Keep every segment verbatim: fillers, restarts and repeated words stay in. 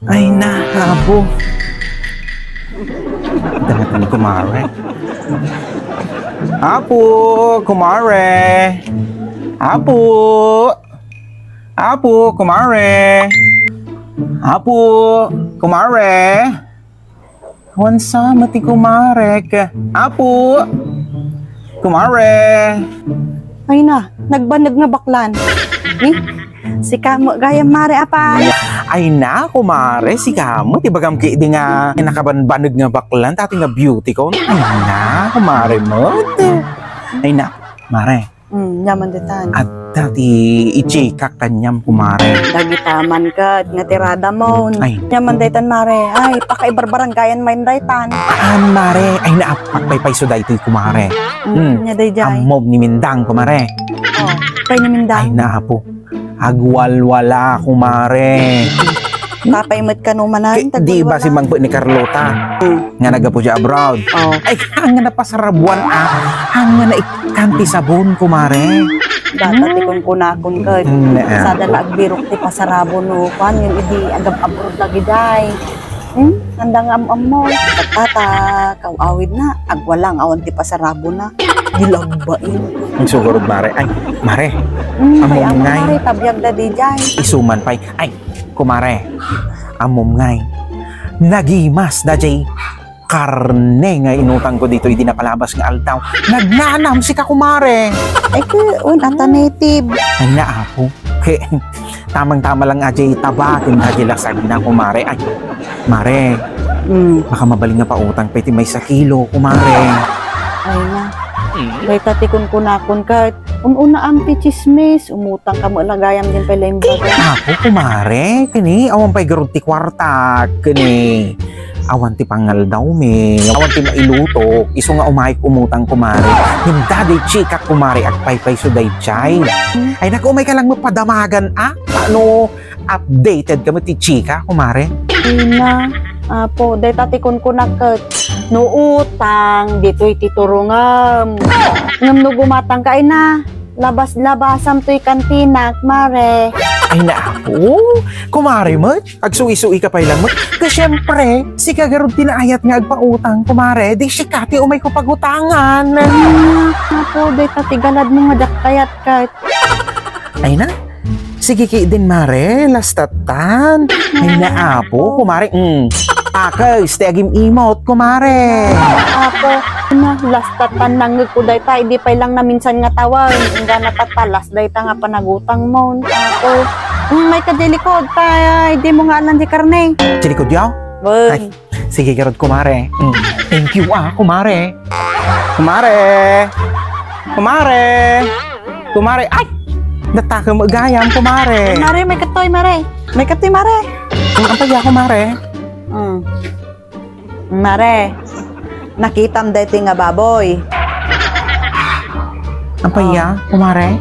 Ay na, Apo. Dangat ni kumare. Apo, kumare. Apo. Apo, kumare. Apo, kumare. Awan sa met ti kumare ka. Apo. Kumare. Ay na, nagbaneg nga baklan. Eh? Sika met gayam, mare, apay. Ay na, kumare, sika met, ibagam ketdi nga nakabanbaneg nga baklan, dayta nga beauty ko. Ay na, kumare met. Ay na, mare. Hmm, nyaman ditan. Adda ti i-check-ak kaniam, kumare. Dagita man ket nga tirada mo. Ay. Nyaman daytan, mare. Ay, pakaibarbarangayan manen daytan. Aan, mare. Ay, naapakpaypayso daytoy, kumare. Hmm, hmm. Nya dayjay. Ammom ni Mindang, kumare. Oh, apay ni Mindang? Ay, naapo. Agwalwala, kumare. Apay met kano manen, di ba si Mangpe ni Carlota? Hmm. Nga naggapu diay abroad. Oh. Ay, haan nga napasarabuan, ah. Haan nga naikkan ti sabon, kumare. Dayta ti kunkunakon ket. Hmm, ah. Sada la agbirok ti pasarabon no kuan, ngem idi agab-abroad lagi diay. Hmm? Anda nga am-ammo. Tatta, kaw-awid na. Agwalang awan ti pasarabon na. Di lagbain. Ang sugurod, mare. Ay, mare. Hmm, ammom ngay. Mare, tabiag da di diay. Isuman pay. Ay, kumare. Ammom ngay. Nagimas da diay karne nga inutangko ditoy idi napalabas nga aldaw. Nagnanam sika, kumare. Ay, ket, un, ata native. Ay, naapo. Ket, tamang-tama lang a diay taba, ken diay lasagna, kumare. Ay, mare. Mm. Baka mabalin nga pautang pay ti maysa kilo, kumare. Ay na. Dayta ti kunkunakon ket, un-unaam ti tsismis, umutang ka met gayam diay pay la imbaga. Apo, kumare, kini, awan pay garud ti kuarta, kini. Awan ti pangaldawmi, awan ti mailutok, isu nga umayek umutang, kumare. Ngem daydi check-ak, kumare, agpaypayso daydiay. Ay, naku, umayka lang met padamagan, ah? Tapno updated ka met ti chika, kumare? Ay na, apo, dayta ti kunkunak ket, no utang, ditoy ti turongem. Ngem no gumatang ka, ay na, labas-labasam toy kantinak, mare. Ay, naapo, kumare met. Agsui-sui ka pay lang met. Ket siempre, sika garud ti naayat nga agpautang, kumare. Di sika ti umayko pagutangan. Hmm, apo, dayta ti galadmo nga diak kayat ket. Ay na. Sige ketdin, mare. Lastatan. Ay na, apo, kumare. Mm. Akes ti agim-imot, kumare. Apo, na, lastatan nangngegko dayta. Idi pay lang naminsan nga tawen. Inggana tatta, las dayta nga panagutangmo. Apo. Mm, mayka diay likod, ta, dimo nga alan diay karne. Diay likod, yo? Wen. Ay, sige garud, kumare. Mm. Thank you, ah, kumare. Kumare. Kumare. Kumare. Ay! Dayta ket met gayam, kumare. Mare, mayka toy, mare. Mayka toy, mare. Mm, apay a, kumare? Mm. Mare, nakitam daytoy nga baboy. Apay a, kumare?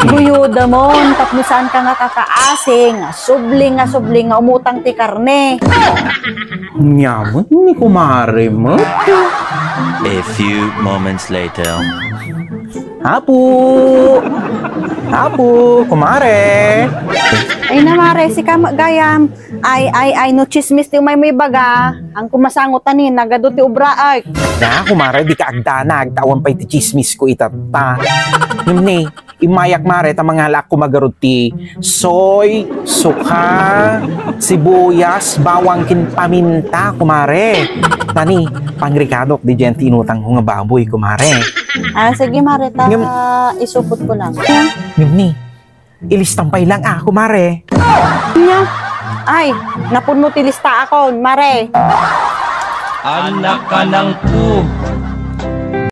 Guyodamon, tapno saanka nga kakaasi, nga subli, nga subli, nga umutang ti karne. Nyaman ni kumare met. A few moments later. Apo! Apo! Kumare! Ay na, mare, sika met gayam. Ay, ay, ay, no tsismis ti umaymo ibaga, haanko masango ta ni, nagadu ti obraek. Na, kumare, dika agdanag, ta awan pay ti tsismisko itatta. Ngem ni, immayak, mare, ta mangalaak koma garud ti soy, suka, sibuyas, bawang, ken paminta, kumare. Ta ni, pangrikadok diay ti inutangko nga baboy, kumare. Ah, sige, mare, ta isupotko lang. Ngem ni, ilistam pay lang, ah, kumare. Nya? Ay, napunno ti listaakon, mare. Anak ka ng pu.